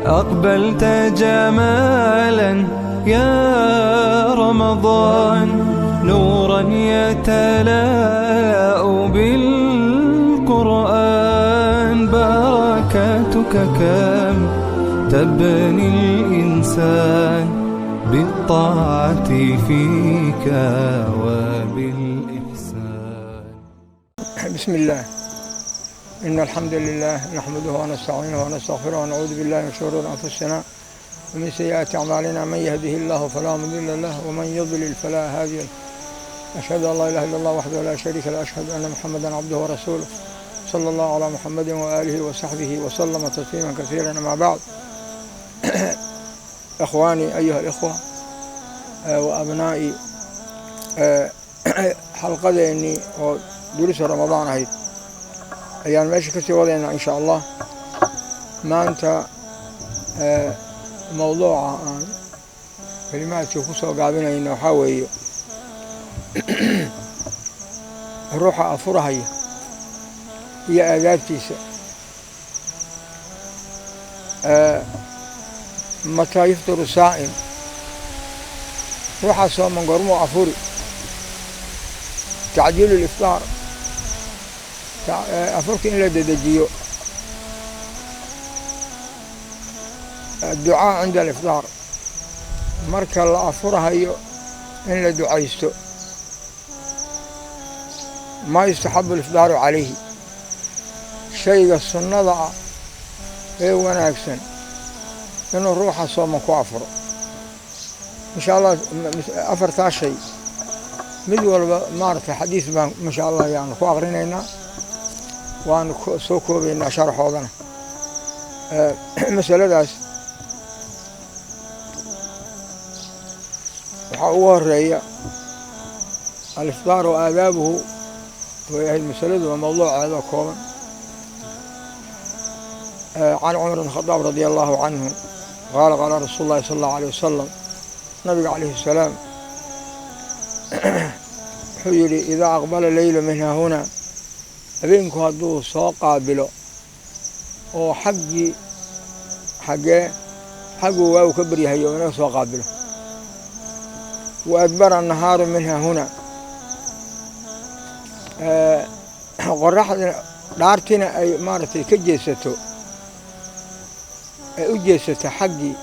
أقبلت جمالا يا رمضان، نورا يتلاء بالقرآن، بركاتك كم تبني الإنسان بالطاعة فيك وبالإحسان. بسم الله. إن الحمد لله نحمده ونستعينه ونستغفره ونعوذ بالله من شرور أنفسنا ومن سيئات أعمالنا، من يهده الله فلا مضل له ومن يضلل فلا هادي له. أشهد أن لا إله إلا الله وحده لا شريك له، أشهد أن محمدا عبده ورسوله، صلى الله على محمد وآله وصحبه وسلم تسليما كثيرا. أما بعد، إخواني أيها الإخوة وأبنائي، xalqadeennii oo duruusa Ramadaan ahayd ayaan meesha kasii wadaynaa, insha Allah. Maanta mawduuca aan kelimaadka ku soo gaabinayno waxaa weeye ruuxa afurahaya iyo aadaabtiisa. Mataa yuftiru saa'im? Ruuxa sooman goormuu afuri? Tacjiilu liftaar, afurka in la dedejiyo. Adducaa cinda aliftaar, marka la afurahayo in la ducaysto. Maa yustaxabu aliftaaru calayhi, shayga sunnada ah ee wanaagsan inuu ruuxa sooman ku afuro. Insha Allah, afartaa shay mid walba maaragtay xadiis baan insha Allah yaanu ku aqrinaynaa, waanu soo koobaynaa sharaxoodana. Masaladaas waxaa ugu horeeya aliftaar wa aadaabuhu, way ahayd masaladu, waa mawduuceeda kooban. Can Cumar bn Khadaab radia allahu canhu qaala qaala rasuulu llahi sala allahu aleyh wasalam, nabiga calayhi salaam wuxuu yidhi: idaa aqbala leylu min haahuna, habeenku hadduu soo qaabilo oo xaggii xaggee xagguu waagu ka baryahayo inaga soo qaabilo, wa adbara nahaaru min haahuna, qoraxdina dhaartina ay maaragtay ka jeesato, ay u jeesato xaggii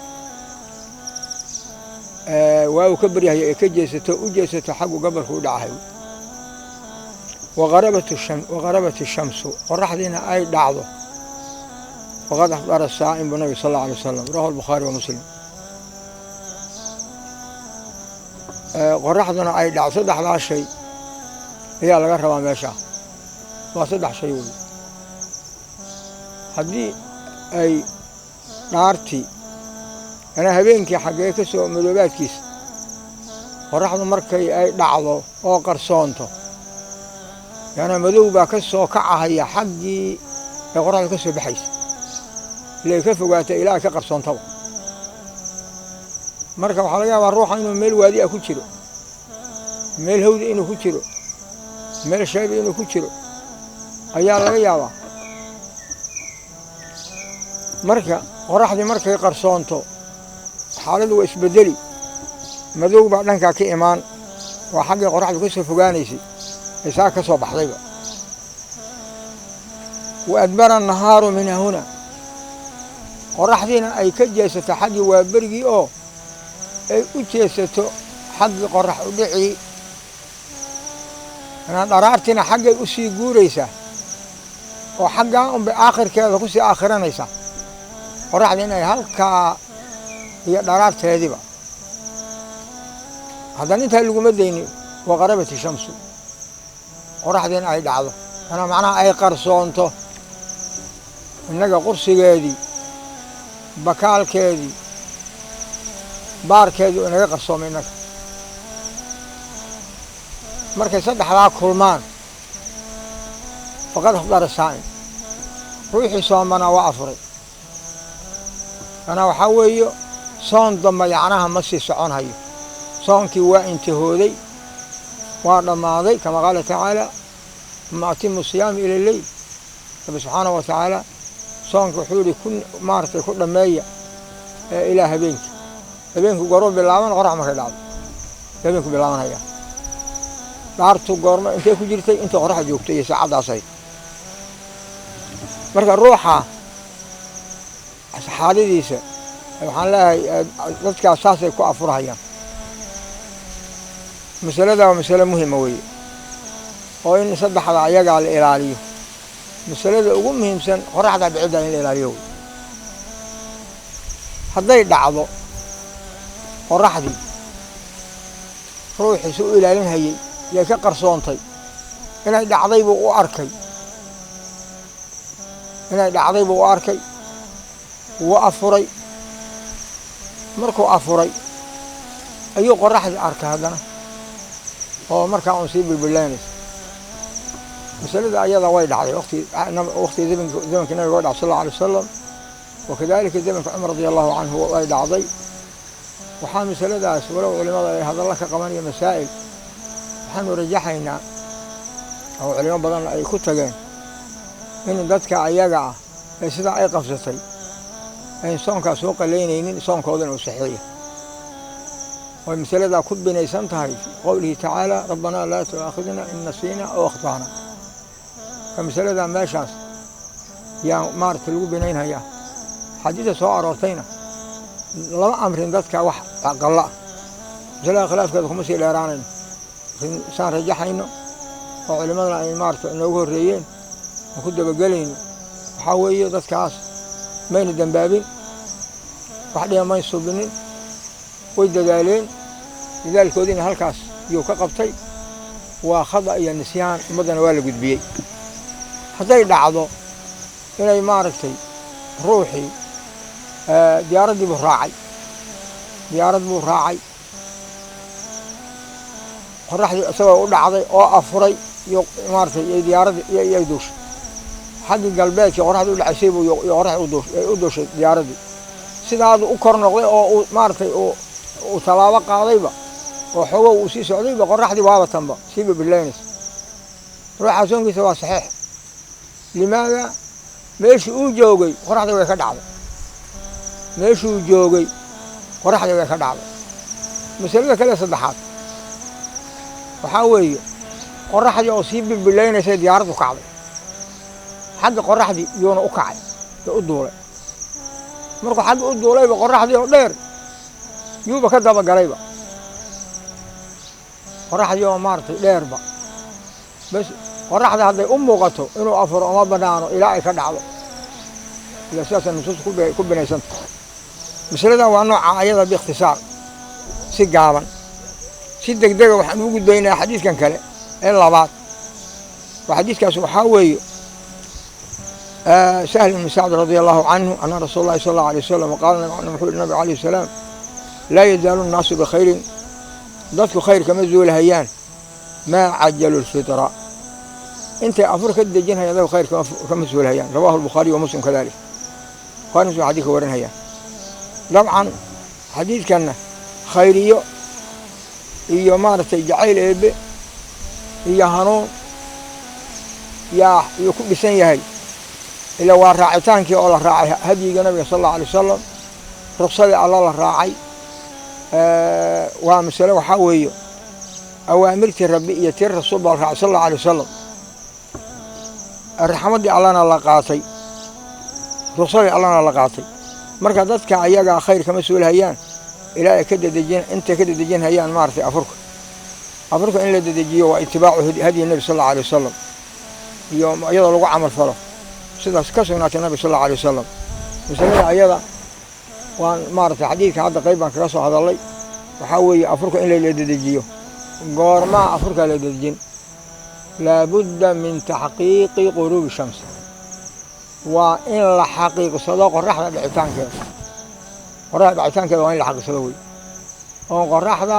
waagu ka baryahayo, ay ka jeesato u jeesato xaggu gabalku u dhacahayo, waqarabat ishamsu, qoraxdiina ay dhacdo, faqad afdara saa'im, bu nabig sal alla alay wasalam. Rawahu albukhaari wa Muslim. Qoraxduna ay dhacdo, saddexdaa shay ayaa laga rabaa meesha, waa saddex shay wey. Haddii ay dhaartii anaa habeenkii xaggee ka soo madoobaadkiisa, qoraxdu markay ay dhacdo oo qarsoonto, yaana madow baa ka soo kacahaya xaggii ay qoraxdu ka soo baxaysa, ilay ka fogaata ilaa ay ka qarsoontaba. Marka waxaa laga yaabaa ruuxa inuu meel waadi ah ku jiro, meel hawda inuu ku jiro, meel sheeba inuu ku jiro ayaa laga yaabaa. Marka qoraxdii markay qarsoonto, xaaladdu waa isbedeli, madow baa dhankaa ka imaan, waa xaggii qoraxdu ka soo fogaanaysay ay saa ka soo baxdayba. Wa adbara nahaaru min hahuna, qoraxdiina ay ka jeesato xaggii waa berigii oo ay u jeesato xaggii qorax u dhicii, dharaartiina xaggay u sii guuraysaa oo xaggaa unbay aakhirkeeda ku sii aakhiranaysaa, qoraxdii inay halkaa iyo dharaarteediiba. Haddana intaa laguma dayni, waqarabat ishamsu, qoraxdiina ay dhacdo, anaa macnaha ay qarsoonto, innaga qursigeedii, bakaalkeedii, baarkeedii inaga qarsoomay innaga. Markay saddexdaa kulmaan, faqad afdara saa'im, ruuxii soomanaa waa afuray. Manaa waxaa weeye soon damba yacnaha ma sii soconhayo, soonkii waa intihooday, waa dhammaaday, kama qaala tacaala: uma atimu siyaama ila leyl. Rabbi subxaanahu wa tacaala soonka wuxuu yihi ku maaragtay ku dhammeeya ilaa habeenkii. Habeenku goorma bilaaban? Qorax markay dhacdo habeenku bilaabanaya. Dhaartu goorma intay ku jirtay? Intay qoraxda joogtay iyo saacaddaas ahayd. Marka ruuxa xaaladiisa waxaan leeyahay dadkaas saasay ku afurhayaan. Masalada waa masale muhima weeye, oo in saddexda ayagaa la ilaaliyo. Masalada ugu muhiimsan qoraxda dhicidda in la ilaaliyo wey. Hadday dhacdo qoraxdii, ruuxii si u ilaalin hayey yay ka qarsoontay, inay dhacday buu u arkay, inay dhacday buu u arkay, wuu afuray. Markuu afuray ayuu qoraxdii arkay haddana, oo markaa uun sii bilbilaynaysa. Masalada ayada way dhacday waqtigii zamankii nabiga way dhacday sal allahu alay wasalam, wakadalika zamanka Cumar radia allahu canhu way dhacday. Waxaa masaladaas walow culimada ay hadalla ka qabanaya masaa'il, waxaanu rajaxaynaa oo culimo badan ay ku tageen in dadka ayaga ah ee sidaa ay qabsatay ayn soonkaas soo qalaynaynin, soonkoodana uu saxeeya. Way masaladaa ku binaysan tahay qowlihi tacaala rabbanaa laa tu'aakhidna in nasiina aw akhta'na. Marka masaladaa meeshaas yaa maaragtay lagu binaynhayaa. Xadiista soo aroortayna lama amrin dadka wax qalla ah. Masalada khilaafkeeda kuma sii dheeraanayno, laakiin saan rajaxayno oo culimadana ay maaragtay inoogu horreeyeen aan ku dabagelayno waxaa weeye dadkaas mayna dembaabin, wax dhiba may subinin, way dadaaleen, dadaalkoodiina halkaas yuu ka qabtay. Waa khada iyo nisyaan, ummaddana waa la gudbiyey. Hadday dhacdo inay maaragtay ruuxii diyaaraddii buu raacay, diyaarad buu raacay, qoraxdii isagoo u dhacday oo afuray iyo maaragtay iyo diyaaraddii iyo ay duushay xaggii galbeedkii qoraxdii u dhacaysay buu iyo qoraxdii u duushay diyaaraddii. Sidaadu u kor noqday oo uu maaragtay uu tallaabo qaadayba oo xogow uu sii socdayba qoraxdii waaba tanba sii bibilaynaysa. Ruuxa soonkiisa waa saxiix. Limaada? Meeshii uu joogay qoraxdii way ka dhacday, meeshuu joogay qoraxdii way ka dhacday. Masalada kale saddexaad waxaa weeye qoraxdii oo sii bilbilaynaysay diyaaraddu kacday, xagga qoraxdii iyuuna u kacay ee u duulay. Markuu xagga u duulayba qoraxdii oo dheer yuuba ka dabagalayba, qoraxdii oo maaragtay dheerba. Bas qoraxda hadday u muuqato inuu afuro uma banaano ilaa ay ka dhacdo, ilaa sidaasa nusuusta ku binaysanta. Masaladan waa nooca ayada biikhtisaar, si gaaban, si degdega waxaan ugu gudbaynaa xadiidkan kale ee labaad. Waa xadiidkaas waxaa weeye Sahl ibn Sacd radia allahu canhu ana rasuula allahi sala allahu alay wasalam qaala, wuxuu yihi nabiga alayhi salaam: laa yazaalu nnaasu bikhayrin, dadku khayr kama zuulahayaan, maa cajalu lfitra, intay afur ka dejinhayaan dadku khayr kama zuulahayaan. Rawahu albukhaariy wa Muslim kadalik. Bukhari Muslim xadiidka warinhayaan. Dabcan xadiidkanna khayriyo iyo maaragtay jacayl eebe iyo hanuun yaa yuu ku dhisan yahay, ilaa waa raacitaankii oo la raacay hadyiga nabiga sal allahu alay wasalam, ruqsadii alla la raacay. Waa masale waxaa weeye awaamirtii rabbi iyo tii rasuul baa la raacay sal allahu alay wasalam, raxmaddii allana la qaatay, ruqsadii allana la qaatay. Marka dadka ayagaa khayr kama suulhayaan ilaa ay ka dedejin, intay ka dedejinhayaan maaragtay afurka. Afurka in la dedejiyo waa itibaacu hadyi nebi sal allahu alay wasalam iyo iyadoo lagu camal falo sidaas ka sugnaatay nabi sal allahu alay wasalam. Masalada ayada waan maaragtay xadiidka hadda qayb baan kaga soo hadalay. Waxaa weeye afurka in la dedejiyo. Goormaa afurka la dedejin? Laabudda min taxqiiqi quruubi shams, waa in la xaqiiqsado qoraxda dhicitaankeeda. Qoraxda dhicitaankeeda waa in la xaqiiqsado wey, oon qoraxda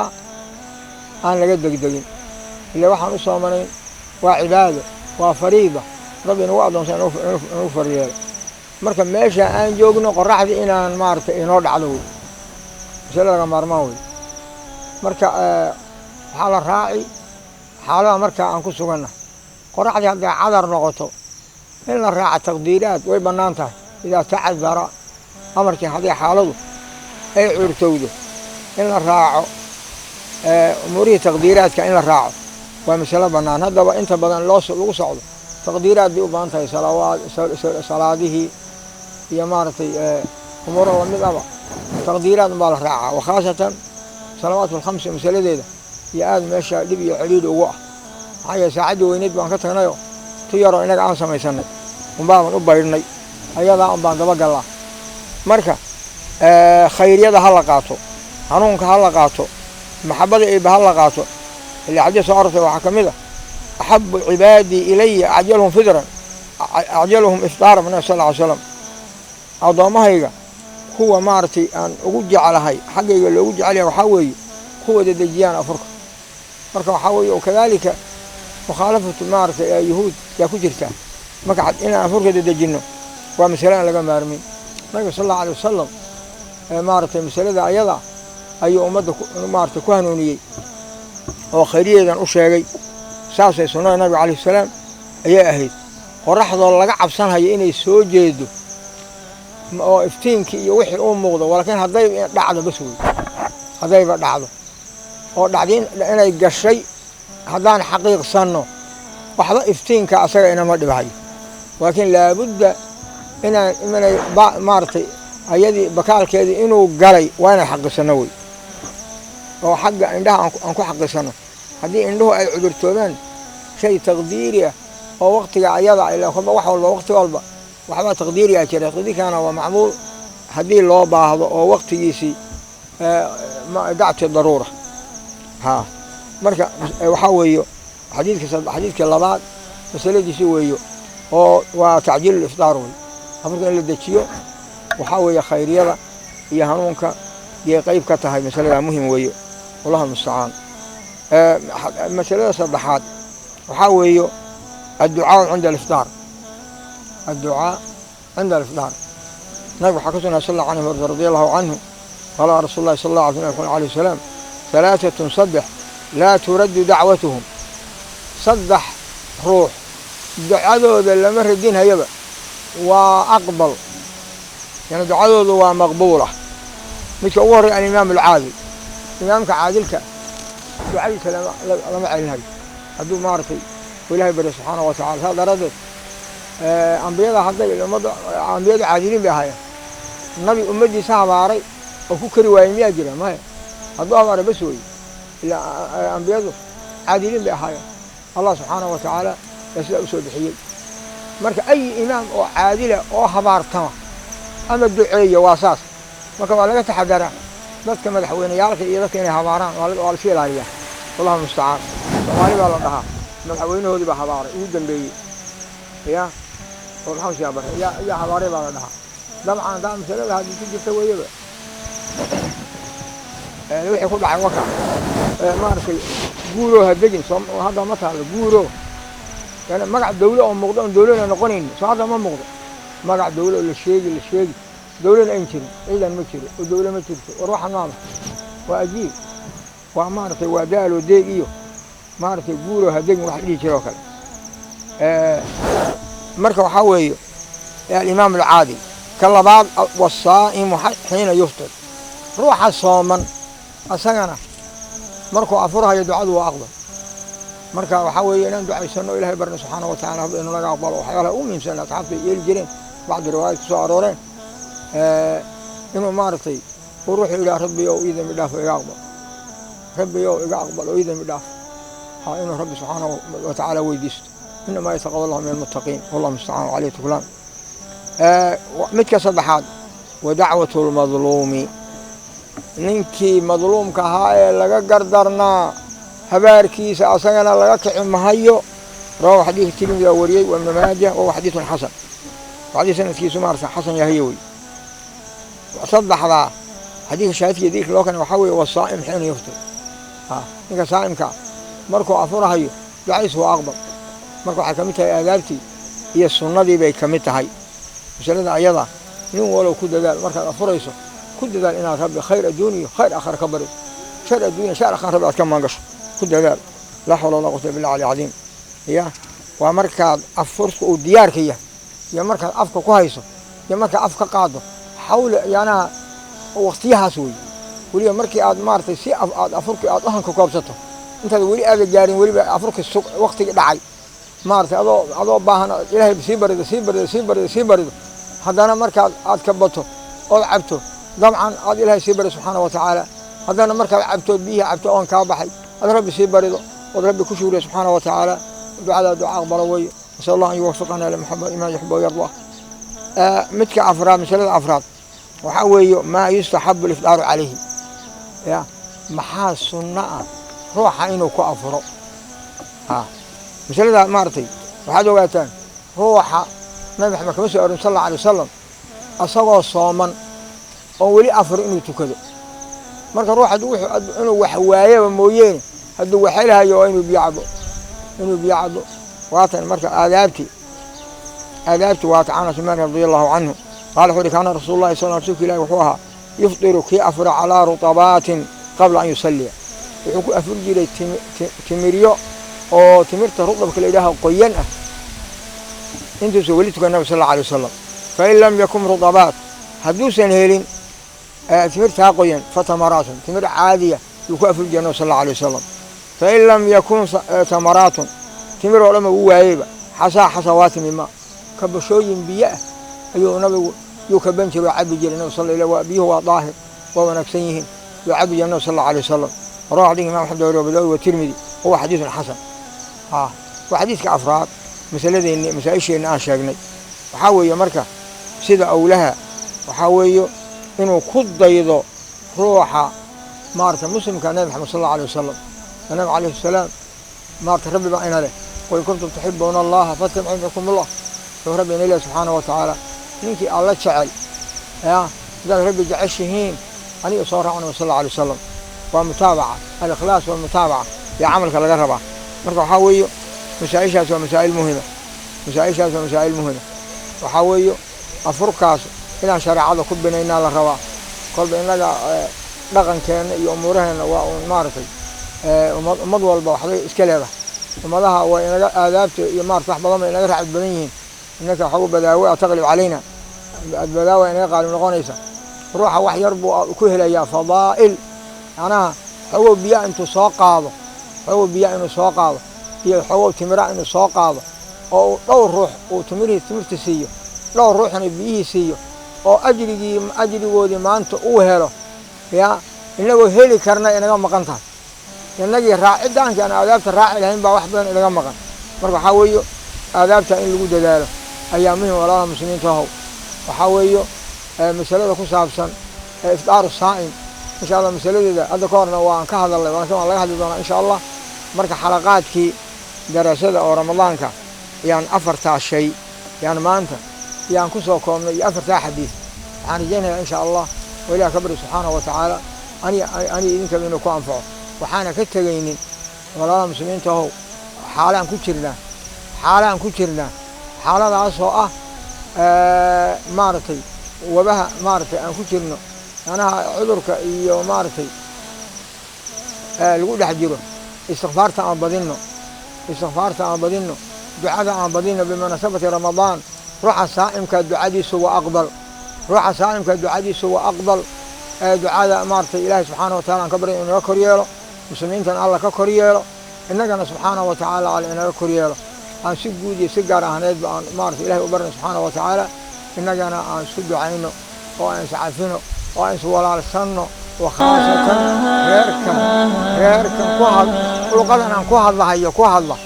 aan laga degdegin. Ila waxaan u soomanayn waa cibaado, waa fariida rabbi inagu addoonsan inagu faryeelo. Marka meesha aan joogno qoraxdii inaan maaragtay inoo dhacdo wey, masale laga maarmaan wey. Marka waxaa la raaci xaalada markaa aan ku suganna. Qoraxdii hadday cadar noqoto In la raaca taqdiiraad way bannaan tahay idaa tacadara amarkii, haddii xaaladu ay cuurtowdo in la raaco umuurihii taqdiiraadka, in la raaco waa masalo bannaan. Haddaba inta badan loo lagu socdo taqdiiraad bay u badan tahay, salawaad, salaadihii iyo maaragtay umuuro lamid aba taqdiiraad unbaa la raacaa, wakhaasatan salawaat alkhamsa masaladeeda iyo aada meesha dhib iyo celiili ugu ah. Maxaa yeele saacaddii weyneyd baan ka tagnayoo tu yaroo innaga aan samaysanay unbaaban u baydhnay, ayadaa un baan dabagallaa. Marka khayryada ha la qaato, hanuunka ha la qaato, maxabada eeba ha la qaato. Ilaa xadiis soo arortay waxaa ka mid a axabu cibaadii ilaya acjaluhum fidran, acjaluhum iftaara, nabi sal lla ly slam. Addoommahayga kuwa maaragtay aan ugu jeclahay, xaggayga loogu jecel yahay, waxaa weeye kuwa dedejiyaan afurka. Marka waxaa weeye oo kadaalika mukhaalafatu maaragtay yahuud yaa ku jirtaa. Marka inaan afurka dedejinno waa masale aan laga maarmin. Nabiga sal allahu alay wasalam maaragtay masalada ayada ayuu ummadda maaragtay ku hanuuniyey oo khayriyeedan u sheegay. Saasay sunnada nabiga calayhi salaam ayay ahayd. Qoraxdoo laga cabsanhayo inay soo jeedo oo iftiinkii iyo wixii uu muuqdo, walaakiin hadday dhacdo bas wey, haddayba dhacdo oo dhacdi inay gashay haddaan xaqiiqsanno, waxba iftiinka asaga inama dhibahayo, laakiin laabudda inaan inay maaragtay ayadii bakaalkeedii inuu galay waa inaan xaqiiqsanno wey, oo xagga indhaha aan ku xaqiiqsanno. Haddii indhuhu ay cudurtoobaan shay taqdiiri ah oo waqtiga ayada ila kolba wax walba waqti walba waxbaa taqdiiri ah jira, taqdiirkaana waa macmuul haddii loo baahdo oo waqtigiisii dacti daruura ha. Marka waxaa weeyo xadiidka xadiidka labaad masaladiisi weeyo oo waa tacjiilu iftaar wey, afurka in la dejiyo waxaa weeye khayryada iyo hanuunka yay qayb ka tahay. Masalada muhim weeyo, wallahu mustacaan. Masalada saddexaad waxaa weeyo adducaa cinda aliftaar, adducaa cinda aliftaar. Nabig waxaa ka sugnaa sal allahu anhu radi allahu canhu qaala rasuul llahi sal allahu alayh wasalam halaatatun, saddex, laa turaddu dacwatuhum, saddex ruux ducadooda lama radinhayaba, waa aqbal, yani ducadooda waa maqbuula. Midka ugu horreya alimaam alcaadil, imaamka caadilka ducadiisa lama celinhayo hadduu maaragtay ilahay baryo subxaana wa tacala. Saas daraaddeed ambiyada hadday ummadda ambiyadu caadiliin bay ahaayeen. Nabi ummaddiisa habaaray oo ku kari waayey miyaa jira? Maya. Hadduu habaaray bas weeye, ilaa ambiyadu caadiliin bay ahaayeen. Allah subxaana wa tacaala yaa sidaa usoo bixiyey. Marka ay imaam oo caadila oo habaartama ama duceeya waa saas. Marka waa laga taxadaraa dadka madaxweyneyaalka iyo dadka inay habaaraan, waa la iska ilaaliyaa, wallahu mustacaan. Soomaali baa la dhahaa madaxweynahoodii baa habaaray ugu dambeeyey, ya oo maxamed siyaa bare yaa habaaray baa la dhahaa. Dabcan daa masalada haddii ku jirta weeyaba wixii ku dhacay waka maaragtay guuroo ha degin soo hadda ma taalo guuro, yani magac dawlo oo muuqdo oon dawlana noqonaynin soo hadda ma muuqdo. Magac dawlo oo la sheegi la sheegi dawlana ayn jirin, ciidan ma jiro oo dawlo ma jirto. War waxaan maama waa ajiib, waa maaragtay waa daaloo deeg iyo maaragtay guuroo ha degin wax dhihi jira oo kale. Marka waxaa weeye alimaam alcaadil. Ka labaad wasaa'imu xiina yuftir, ruuxa sooman asagana markuu afurhayo ducadu waa aqbal. Marka waxaa weeye inaan ducaysano, ilahay barno subxaana wa tacala hadda inuu naga aqbalo. Waxyaalaha ugu muhiimsan asxaabta ay yeeli jireen, bacdi riwaayad kusoo arooreen, inuu maaragtay uu ruuxu yidhaha rabbi ow ii dembi dhaaf oo iga aqbal, rabbi ow iga aqbal oo ii dembi dhaaf, ha inuu rabbi subxaana wa tacaala weydiisto. Inamaa yataqabal allahu min almuttaqiin, wallahu mustacaan caleyhi tuklaan. Midka saddexaad wa dacwatu lmadluumi, ninkii madluumka ahaa ee laga gardarnaa habaarkiisa asagana laga kici mahayo. Rawahu xadiidka Tirmidi baa wariyey wa Ibnu Maajah, wahuwa xadiidun xasan, xadiis sanadkiisu maarata xasan yahay wey. Saddexdaa xadiidka shaahidkiisa dikri loo keenay waxaa weeye wasaa'im xiina yuftir, ha ninka saa'imka markuu afurahayo ducadiisu waa aqbal. Marka waxay ka mid tahay aadaabtii iyo sunnadii bay ka mid tahay masalada ayada. Nin walow ku dadaal markaad afurayso, ku dadaal inaad rabbi khayr adduun iyo khayr aakhira ka bariso, shar adduunya shar aakhira rabbi aad ka maangasho ku dadaal. Laa xawla walaa quwata billah ali cadiim. Ya waa markaad afurka uu diyaarka yahay. Iyo markaad afka ku hayso iyo markaad af ka qaado, xawli yanaha waqtiyahaas wey. Weliba markii aad maaragtay si aad afurkii aad u hanka koobsato, intaad weli aada gaarin, weliba afurkii sug waqtigii dhacay, maaragtay adoo baahan Ilaahay sii barido, sii barido, sii barido, sii barido, haddana markaad aad ka bato ood cabto, dabcan aad Ilaahay sii barido subxaana wa tacaala. Haddana markaad cabto, biyihii cabto, oon kaa baxay, aad Rabbi sii barido ood Rabbi ku shukriya subxaana wa tacaala. Ducadaa duca aqbalo weeye. Nasal Allah an yuwafiqana limuxamed imaa yuxibu wayardaa. Midka afraad, masalada afraad waxaa weeye maa yustaxabu alifdaaru calayhi. Ya maxaa sunno ah ruuxa inuu ku afuro? Masalada maaragtay waxaad ogaataan ruuxa Nabi Maxamed kama soo arorin sal alla alay wasalam asagoo sooman oon weli afur inuu tukado. Marka ruux hadduu wuxuu inuu wax waayaba mooyeene, hadduu wax helahayo waa inuu biyo cabo, inuu biyo cabo. Waatan marka aadaabti waata. Can Anas Maalik radi allahu canhu qaala, wuxuu uhi: kaana rasuulu llahi sal, rasuulka Ilahi wuxuu ahaa yufdiru kii afura calaa rutabaatin qabla an yusalliya. Wuxuu ku afur jiray timiryo oo timirta rudabka la yidhaaho qoyan ah intuusan weli tukan Nabi sal alla alay wasalam. Fain lam yakun rutabaat, hadduusan helin timirtaa qoyan, fatamaraatun, timir caadiya yuu ku afuri jiray Nabi sal alla alay wasalam. Fain lam yakun tamaraatun, timir oo dhan uu waayeyba, xasaa xasawaati min maa, kabashooyin biyo ah ayuu nabigu yuu kaban jiray oo cabi jiray nabi sal ila. Biyuhu waa daahir, waa wanaagsan yihiin, yuu cabi jiray nabi sal alla alay wasalam. Rawahu xadiidka Imam Axmed Abu Daawud wa Tirmidi, huwa xadiisun xasan. Waa xadiidka afraad. Masaladeenni, masaa-isheenna aan sheegnay waxaa weeye marka sida awlaha waxaa weeye inuu ku daydo ruuxa maarata muslimka Nabi Maxamed sal alla alay wasalam. Nabi calayhi salaam maarata Rabbi baa ina leh: qul in kuntum tuxibuuna Allaha fattabicuuni yuxbibkum Allah. Wuxuu Rabbi ina leeyahy subxaana wa tacaala: ninkii Alla jecel ya, haddaad Rabbi jeceshihiin, aniga soo raacna sal alla alay wasalam. Waa mutaabaca, alikhlaas walmutaabaca yaa camalka laga rabaa. Marka waxaa weeye masaa-ishaas waa masaa'il muhima, masaa-ishaas waa masaa'il muhima. Waxaa weeye afurkaas inaan shareecada ku binaynaa la rabaa. Kolba innaga dhaqankeenna iyo umuuraheenna waa uun maaragtay ummad walba waxbay iska leedahay. Ummadaha waa inaga aadaabta iyo maarata wax badan bay inaga raacid badan yihiin. Innaka waxagu badaawa taqlib calayna, badaawa inaga qaalib noqonaysa. Ruuxa wax yar buu ku helayaa fadaa'il, macnaha xogow biyaa intuu soo qaado, xogow biyaa inuu soo qaado iyo xogow timira inuu soo qaado oo uu dhowr ruux uu timirihii timirta siiyo, dhowr ruuxna biyihii siiyo, oo ajrigii ajrigoodii maanta uu helo. Ya inagoo heli karna inaga maqan tahay. Inagii raacidaankii aan aadaabta raaci lahayn baa wax badan inaga maqan. Marka waxaa weeye aadaabta in lagu dadaalo ayaa muhim. Walaalaha muslimiinta ahow, waxaa weeye masalada ku saabsan iftaaru saa'im, insha Allah masaladeeda hadda ka horna waan ka hadalnay, laakiin waan laga hadli doonaa insha Allah. Marka xalaqaadkii darasada oo Ramadaanka yaan afartaa shay yaan maanta yaan ku soo koobnay iyo afartaa xadiis. Waxaan rajaynayaa insha Allah oo Ilah ka bari subxaanahu wa tacaala ani idinkaba inuu ku anfaco. Waxaana ka tegaynin, walaalaha muslimiinta ahow, xaalaan ku jirnaa, xaalaan ku jirnaa, xaaladaasoo ah maaragtay wabaha maaragtay aan ku jirno, macnaha cudurka iyo maaragtay lagu dhex jiro. Istikfaarta aan badinno, istikfaarta aan badinno, ducada aan badinno bimunaasabati Ramadaan. Ruuxa saa'imka ducadiisu waa aqbal, ruuxa saa'imka ducadiisu waa aqbal. Ducada maaragtay Ilaahay subxaana wa taala aan ka barya inuu naga kor yeelo, muslimiintana Alla ka kor yeelo, innagana subxaana wa tacaala Alla inaga kor yeelo. Aan si guud iyo si gaar ahneedba aan maarata Ilahay u barna subxaana wa tacaala. Innagana aan isku ducayno oo aan iscafino oo aan iswalaalsanno, wa khaasatan reerkan ku had luqadan aan ku hadlahayo ku hadla.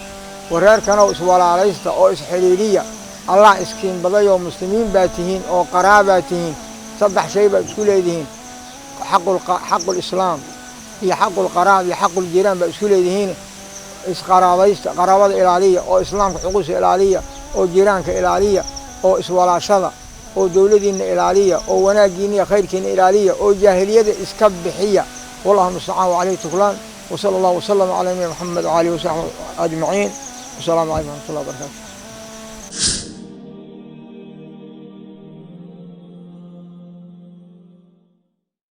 Wareerkanow iswalaalaysta oo isxidhiidhiya. Allah iskiin badayoo muslimiin baa tihiin oo qaraabaa tihiin. Saddex shay baad isku leedihiin: xaqulislaam iyo xaqulqaraab iyo xaquljiraan baad isku leedihiin. Isqaraabaysta, qaraabada ilaaliya, oo islaamka xuquuqdiisa ilaaliya, oo jiraanka ilaaliya, oo iswalaashada, oo dowladiinna ilaaliya, oo wanaaggiinna iyo khayrkiinna ilaaliya, oo jaahiliyada iska bixiya. Wallahu mustacaan wacalayhi tuklaan. Wasala allahu wasalama calaa nabiyina Maxamed wcalihi wasaxbi ajmaciin. Wasalaamu calaykum waraxmat ullah wabarakatu.